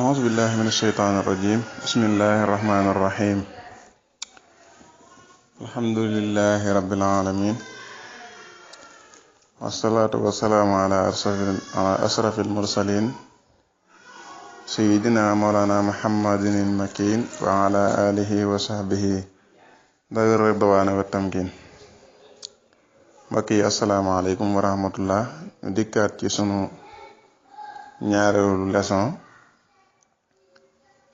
أعوذ بالله من الشيطان الرجيم بسم الله الرحمن الرحيم الحمد لله رب العالمين والصلاة والسلام على أشرف المرسلين سيدنا مولانا محمد المكين وعلى آله وصحبه ذوي الرضوان والتمكين. mbokk yi asalaamaaleykum wa rahmatullah ñu dikkaat ci sunu ñaareelu leçon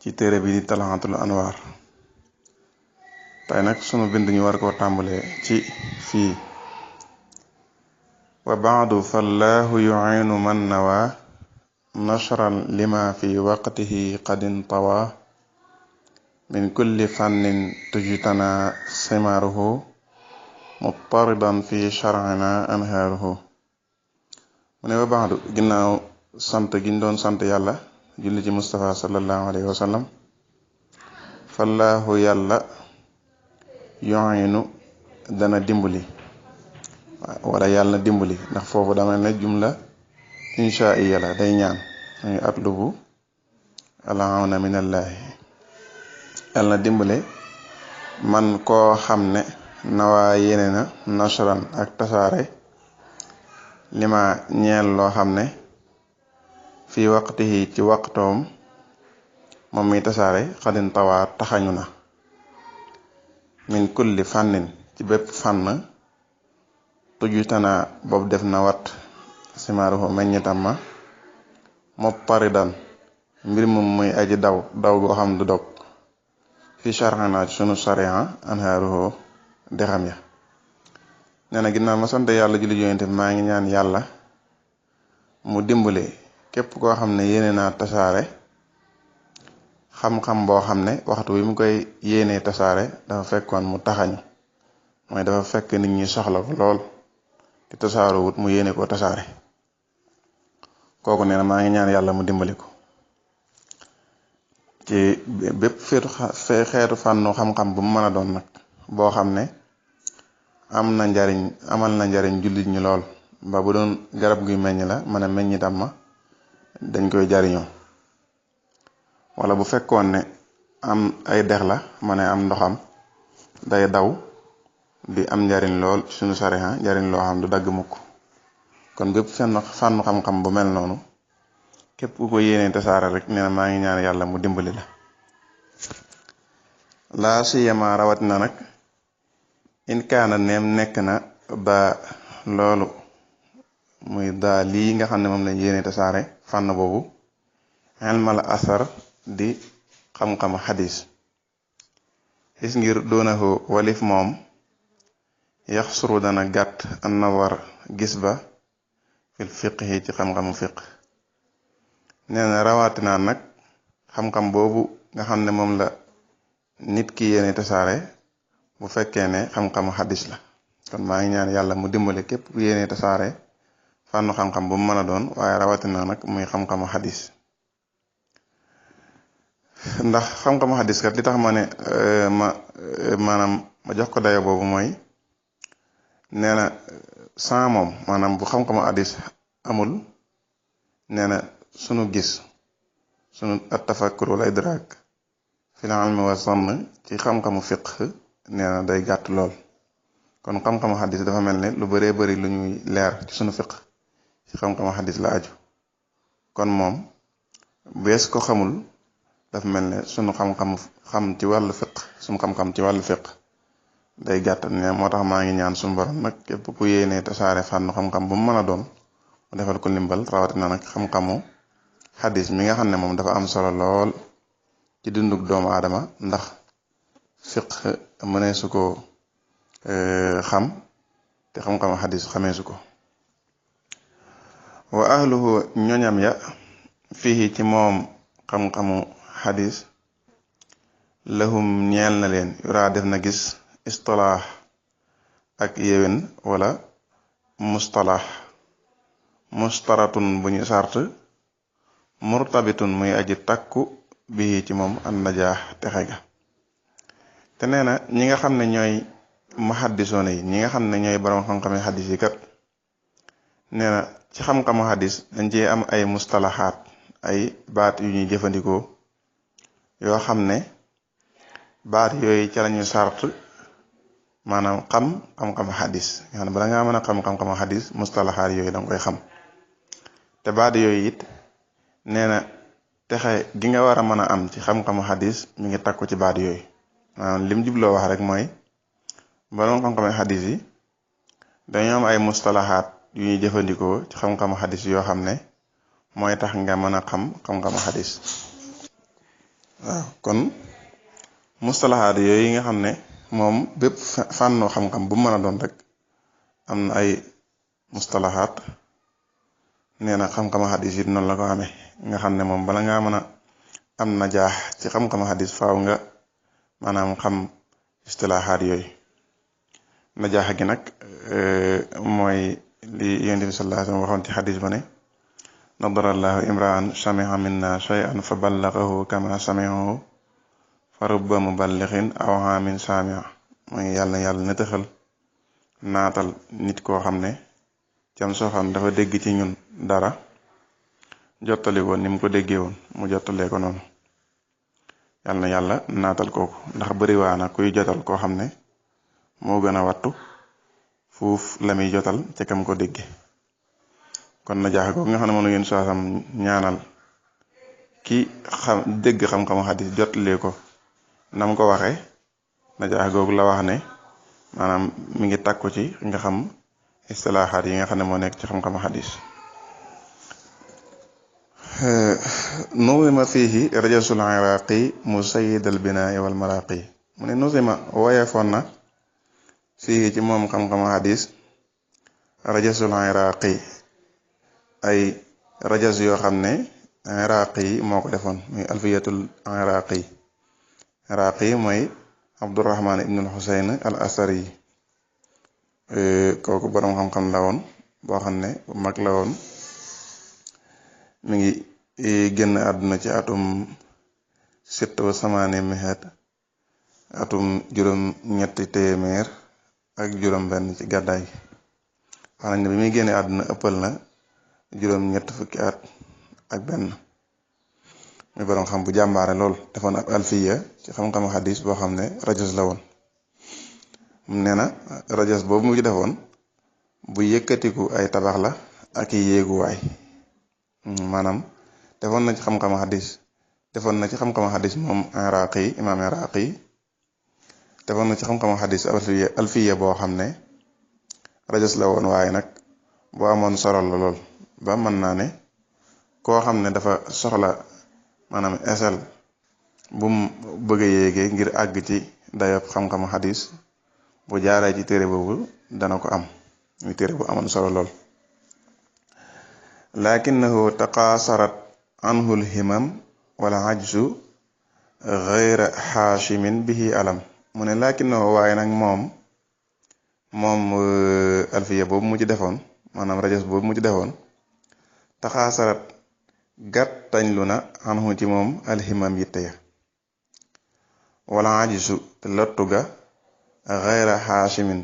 ci téere bi di Talhatul Anwar. tey nag sunu bind ñu war koo tàmbalee ci fii wa baadu fallahu yu'inu man nawa nashran lima fi waqtihi qadin tawa min kulli fannin tujtana simaruhu muttaridan fi shar'ina anhaaruhu. mu ne wa baadu ginnaaw sant giñ doon sant yàlla julli ci Mustafa sallallahu alayhi wa sallam fallaahu yàlla yu'inu dana dimbali wala yàlla dimbali ndax foofu dama ne jumla insha'iyya la day ñaan muy atlubu al-awna minallahi. yàlla dimbale man koo xam ne nawaa yéene na nashran ak tasaare lima ñeel loo xam ne fii waqtihi ci waqtoom moom mi tasaare xadin tawaa taxañu na min kulli fànnin ci bépp fànn tujutana boobu def na wat simaaruhu meññitam ma muttaridan mbir moom muy aji daw goo xam du dog fi shar'ana sunu sariya anhaaruhu dexam ya. nee na ginnaaw ma sant yàlla julli yonent bi maa ngi ñaan yàlla mu dimbale képp koo xam ne yéene naa tasaare xam-xam boo xam ne waxtu wi mu koy yéenee tasaare dafa fekkoon mu taxañu mooy dafa fekk nit ñi soxla ko lool te tasaaroo wut mu yéene koo tasaare kooku nee na maa ngi ñaan yàlla mu dimbali ko ci bépp xeetu fànnu xam-xam bu mu mën a doon nag boo xam ne amal na njariñ jullit ñi lool ba bu doon garab guy meññ la mën a meññ itam ma dañ koy jariñoo wala bu fekkoon ne am ay dex la ma ne am ndoxam day daw di am njariñ lool suñu sariya njariñ loo xam du dagg mukk. kon bépp fànnu xam-xam bu mel noonu képp ku ko yéene tasaare rek nee na maa ngi ñaan yàlla mu dimbali la. laa siyama rawatina nag in kaana neem nekk na ba loolu muy daa lii nga xam ne moom lañ yéene tasaare fànn boobu ilmal asar di xam-xamu xadis is ngir doonahu walif moom yax suru dana gàtt an nawar gis ba fil fiqhi ci xam-xamu fiq. nee na rawatina nag xam-xam boobu nga xam ne moom la nit ki yéene tasaare bu fekkee ne xam-xamu xadis la. kon maa ngi ñaan yàlla mu dimbale képp ku yéene tasaare fànnu xam-xam bu mu mën a doon waaye rawatina nag muy xam-xamu xadis. ndax xam-xamu xadis kat li tax ma ne ma jox ko dayo boobu mooy nee na sans moom maanaam bu xam-xamu xadis amul nee na sunu gis sunu at-tafakkur wal idrak fil ilmi wa zann ci xam-xamu fiqh nee na day gàtt lool. kon xam-xamu xadis dafa mel ne lu bëree bëri lu ñuy leer ci sunu fiqh ci xam-xamu xadis la aju. kon moom bees ko xamul dafa mel ne sunu xam ci wàllu fiqh sunu xam-xam ci wàllu fiqh day gàtt ne moo tax maa ngi ñaan sunu borom nag képp ku yéenee tasaare fànn xam-xam bu mu mën a doon mu defal ko ndimbal rawatina nag xam-xamu xadis mi nga xam ne moom dafa am solo lool ci dundug doomu aadama ndax fiqh mënee su ko xam te xam-xamu xadis xamee su ko. wa ahluhu ñoñam ya fii ci moom xam-xamu xadis lahum ñeel na leen yuraa def na gis istilaax ak yéwén wala mustalaax mustaratun bu ñu sart murtabitun muy aji takku bii ci moom an najaax texe ga. te nee na ñi nga xam ne ñooy muhaddisoona yi ñi nga xam ne ñooy borom xam-xami xadis yi kat nee na ci xam-xamu xadis dañ ci am ay mustalaxaat ay baat yu ñuy jëfandikoo yoo xam ne baat yooyu ca lañu sart maanaam xam-xam xadis nga xam ne bala ngaa mën a xam-xam xadis mustalahaat yooyu danga koy xam te baat yooyu it nee na texe gi nga war a mën a am ci xam-xamu xadis mi ngi takku ci baat yooyu maanaam lim jubloo wax rek mooy borom xam-xamu xadis yi dañoo am ay mustalahaat yu ñuy jëfandikoo ci xam-xamu xadis yoo xam ne mooy tax nga mën a xam xam-xamu xadis waaw kon mustalahaat yooyu yi nga xam ne moom bépp fànnu xam-xam bu mën a doon rek am na ay mustalahaat nee na xam-xamu xadis yi noonu la ko amee nga xam ne moom bala ngaa mën a am na jaax ci xam-xamu xadis faaw nga maanaam xam istilahaat yooyu na jaax gi nag mooy li yonent bi sallallahu alayhi wa sallam waxoon ci xadis ba ne nadarallahu imraan sami'a minna shay'an fa ballagahu kama sami'ahu fa rubba muballighin aw aamin saami'a mooy yàlla netaxal naatal nit koo xam ne cam soo xam dafa dégg ci ñun dara jottali ko ni mu ko déggee woon mu jottalee ko noonu yàlla naatal kooku ndax bariwaana kuy jotal koo xam ne moo gën a wattu fuuf la muy jotal ca kam ko dégge kon na jaax googu nga xam ne moom ngeen soosam ñaanal ki xam dégg xam-xamu xadis jottalee ko nam ko waxee na jaax googu la wax ne maanaam mi ngi takku ci nga xam istilaahaat yi nga xam ne moo nekk ci xam-xamu xadis nuzima fihi rajasul iraqi musayyid al binaa wal maraqi mu ne nuzima woyefoon na fii ci moom xam-xamu xadis rajasul iraqi ay rajas yoo xam ne iraqi moo ko defoon muy alfiyatul iraqi mooy abdurrahman ibnul xuseyn al asari kooku borom xam-xam la woon boo xam ne bu mag la woon mi ngi génn àdduna ci atum sitta wa samaani mihat atum juróom-ñetti téeméer ak juróom-benn ci gàddaay wax nañ ne bi muy génne àdduna ëppal na juróom-ñett fukki at ak benn muy borom xam bu jàmbaare lool defoon ab alfiya ci xam-xamu xadis boo xam ne rajas la woon nee na rajas boobu mu ci defoon bu yëkkatiku ay tabax la ak i yéeguwaay maanaam defoon na ci xam-xamu xadis moom imaam iraqi defoon na ci xam-xamu xadis alfiya boo xam ne rajas la woon waaye nag boo amoon solo la lool ba mën naa ne koo xam ne dafa soxla maanaam esel bu mu bëgg a yéegee ngir àgg ci dayob xam-xamu xadis bu jaaree ci téere boobu dana ko am muy téere bu amoon solo lool lakinnahu taqaasarat anhu lhimam wala ajsu gayra xaashimin bihi alam mu ne lakinnahu waaye nag moom alfiya boobu mu ci defoon maanaam rajas boobu mu ci defoon taxaasarat gàttañ lu na anhu ci moom alhimam yitte ya wala ajisu te lottu ga gayra xaashimin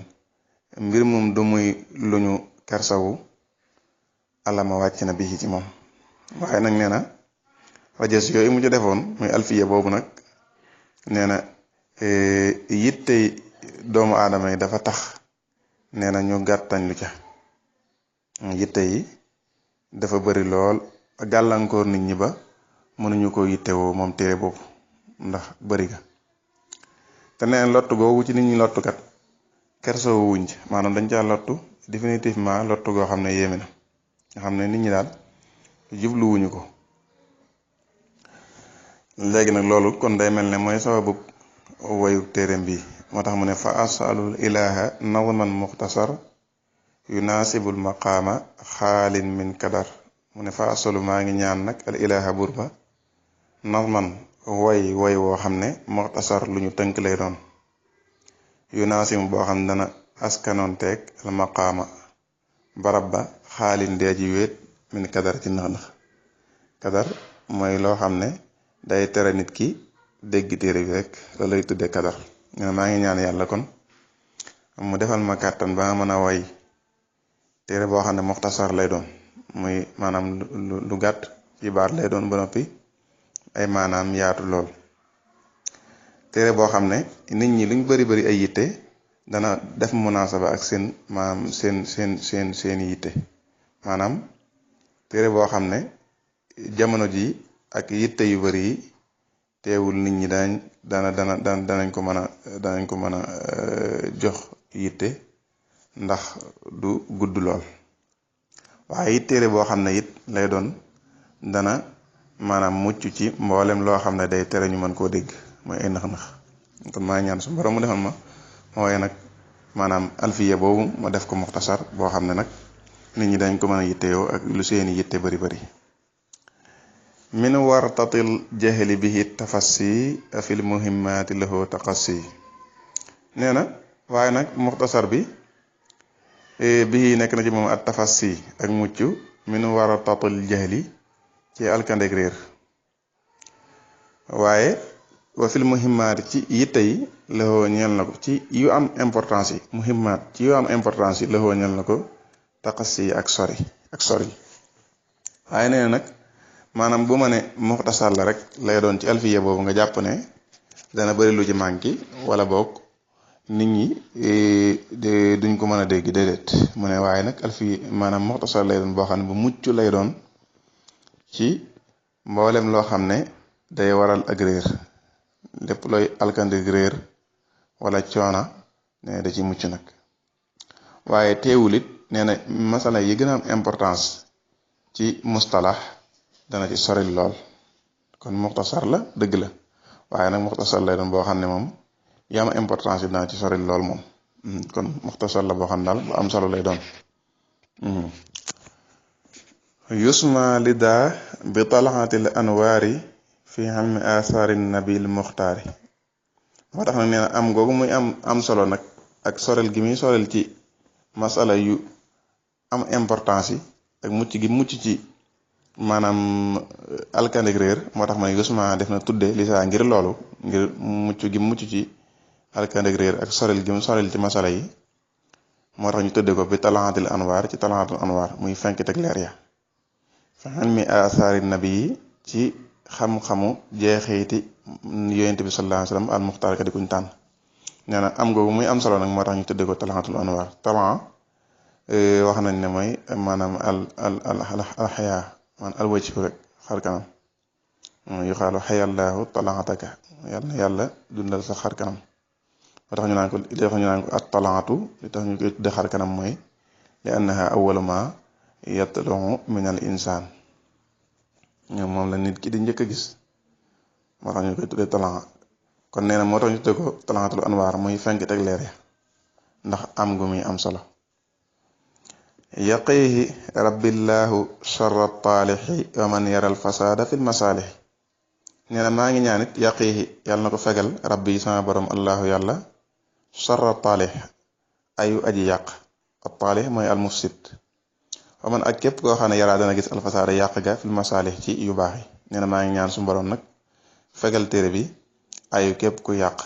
mbir moom du muy luñu kersawu alama wàcc na bi ci moom waaye nag nee na rajas yooyu mu ci defoon muy alfiya boobu nag nee na yittey doomu aadama yi dafa tax nee na ñu gàttañ lu ca yitte yi dafa bari lool gàllankoor nit ñi ba mënuñu ko yittewoo moom téere boobu ndax bari ga te nee na lottu googu ci nit ñi lottukat kersoo wuñ ci maanaam dañ caa lottu définitivement lottu goo xam ne yéeme na nga xam ne nit ñi daal jubluwuñu ko léegi nag loolu kon day mel ne mooy sababu wayu téereem bi moo tax mu ne fa asalul ilaha nazman muxtasar yunaasibul maqaama xaalin min kadar mu ne fa asalu maa ngi ñaan nag al ilaha buur ba nazman way woo xam ne muxtasar lu ñu tënk lay doon yunaasib boo xam ne dana askanoon teeg al maqaama barab ba xaalin dee ji wéet min kadar ci nëx-nëx kadar mooy loo xam ne day tere nit ki dégg téere bi rek loolu lay tudde kadar nee na maa ngi ñaan yàlla kon mu defal ma kàttan ba nga mën a way téere boo xam ne muxtasar lay doon muy maanaam lu gàtt ci yu baat lay doon ba noppi ay maanaam yaatu lool. téere boo xam ne nit ñi luñ bari ay yitte dana def munaasaba ak seen maanaam seen yitte. maanaam téere boo xam ne jamono ji ak yitte yu bari yi teewul nit ñi danañ ko mën a jox yitte ndax du gudd lool. waaye it téere boo xam ne it lay doon dana maanaam mucc ci mboolem loo xam ne day tere ñu mën koo dégg mooy ay nax-nax. kon maa ñaan su borom mu defal ma waaye nag maanaam alfiya boobu ma def ko muxtasar boo xam ne nag nit ñi dañ ko mën a yittewoo ak lu seeni yitte bari. min wartatil jahli bihi tafassi fil muhimmaati lahu taqassi. nee na waaye nag muxtasar bi bii nekk na ci moom at tafassi ak mucc min wartatil jahli ci alkandeg réer. waaye wa fil muhimmaat ci yitte yi lahu ñeel na ko ci yu am importance yi muhimmaat ci yu am importance yi lahu ñeel na ko taqassi ak sori. waaye nee na nag maanaam bu ma ne muxtasar la rek lay doon ci alfiya boobu nga jàpp ne dana bari lu ci manki wala boog nit ñi duñ ko mën a dégg déedéet mu ne waaye nag alfiya maanaam muxtasar lay doon boo xam ne bu mucc lay doon ci mboolem loo xam ne day waral ak réer lépp looy alkandig réer wala coona ne da ci mucc nag. waaye teewul it nee na masala yi gën a am importance ci mustalax dana ci soril lool. kon muxtasar la dëgg la waaye nag muxtasar lay doon boo xam ne moom yi am importance yi dana ci soril lool moom. kon muxtasar la boo xam ne daal bu am solo lay doon. yusma lida bi talaxatil anwaari fi xam asaari nabil muxtaari. moo tax nag nee na am googu muy am solo nag ak sorel gi muy sorel ci masala yu am importance yi ak mucc gi mucc ci maanaam alkandeg réer moo tax ma ne yusma def na tudde lisaa ngir loolu ngir mucc gi mucc ci alkandeg réer ak sorel gi mu sorel ci masala yi moo tax ñu tudde ko bi talaxatil anwaar ci talaxatul anwaar muy fenkiteg leer ya fi xam asaari nabi yi ci xam-xamu jeexeeti yonent bi sallallahu alayhi wasallam al muxtaar ka di kuñ tànn. nee na am googu muy am solo nag moo tax ñu tuddee ko talaxatul anwaar. talan wax nañ ne mooy maanaam al xayaa man al wajhu rek xar kanam yu xaalu xayallaahu talaxataka yàlla dundal sa xar kanam. moo tax ñu naan ko at talaxatu li tax ñu koy tudde xar kanam mooy li annaha awwalu ma yatlu'u min al insaan ñoom moom la nit ki di njëkk a gis moo tax ñu koy tuddee talent. kon nee na moo tax ñu tuddee ko talantul anwaar muy fenk teg leer ya ndax am gu muy am solo. yaqihi rabbillahu sharra taalixi wa man yaral fasada fil masaalix. nee na maa ngi ñaanit yaqihi yàlla na ko fegal rabbi sama borom allahu yàlla sharra taalix ayu aji yàq at taalix mooy al mufsid wa man ak képp koo xam ne yaraa dana gis alfasaada yàq ga fil masaalix ci yu baax yi. nee na maa ngi ñaan su borom nag fegal téere bi ayu képp ku yàq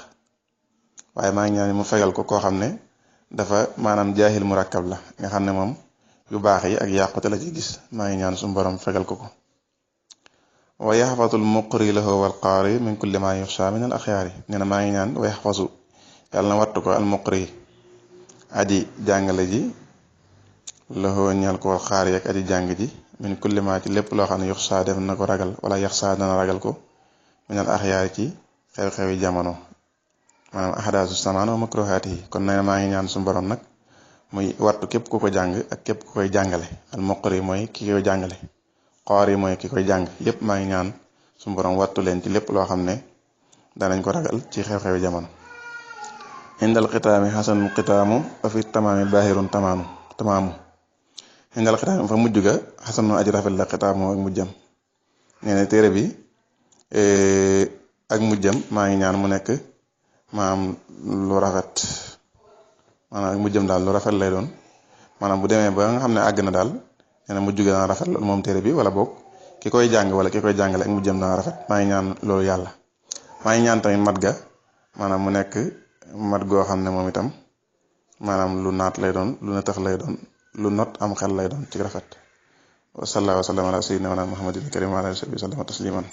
waaye maa ngi ñaan mu fegal ko koo xam ne dafa maanaam jaahil murakkab la nga xam ne moom yu baax yi ak yàqute la ci gis. maa ngi ñaan su borom fegal ko ko. wa yaxfasul muqri lahu wal qaari min kulli ma yuxsha min al axyaari. nee na maa ngi ñaan wa yaxfasu yàlla na wattu ko al muqri aji jàngale ji lahu ñeel ko wal qaari ak aji jàng ji min kulli ma ci lépp loo xam ne yuxsha def na ko ragal wala yaxsha dana ragal ko min al axyaari ci xew-xewi jamono maanaam ahadaasu samaan wa makruhaati yi. kon nee na maa ngi ñaan su borom nag muy wattu képp ku ko jàng ak képp ku koy jàngale. al muqri mooy ki koy jàngale qaari mooy ki koy jàng yépp maa ngi ñaan su borom wattu leen ci lépp loo xam ne danañ ko ragal ci xew-xewi jamono. indal xitaami xasanul xitaamu wa fi tamaami baahirun tamaamu. indal xitaami fa mujj ga xasanu aji rafet la xitaamu ak mujjam. nee na téere bi ak mujjam maa ngi ñaan mu nekk maanaam lu rafet maanaam ak mujjam daal lu rafet lay doon maanaam bu demee ba nga xam ne àgg na daal nee na mujj ga dana rafet loolu moom téere bi wala boog ki koy jàng wala ki koy jàngale ak mujjam dana rafet. maa ngi ñaan loolu yàlla. maa ngi ñaan tamit mat ga maanaam mu nekk mat goo xam ne moom itam maanaam lu naat lay doon lu na tax lay doon lu not am xel lay doon ci rafet. wa sallallahu wa sallam ala sayyidina wa muhammadin karim wa ala alihi wa sahbihi tasliman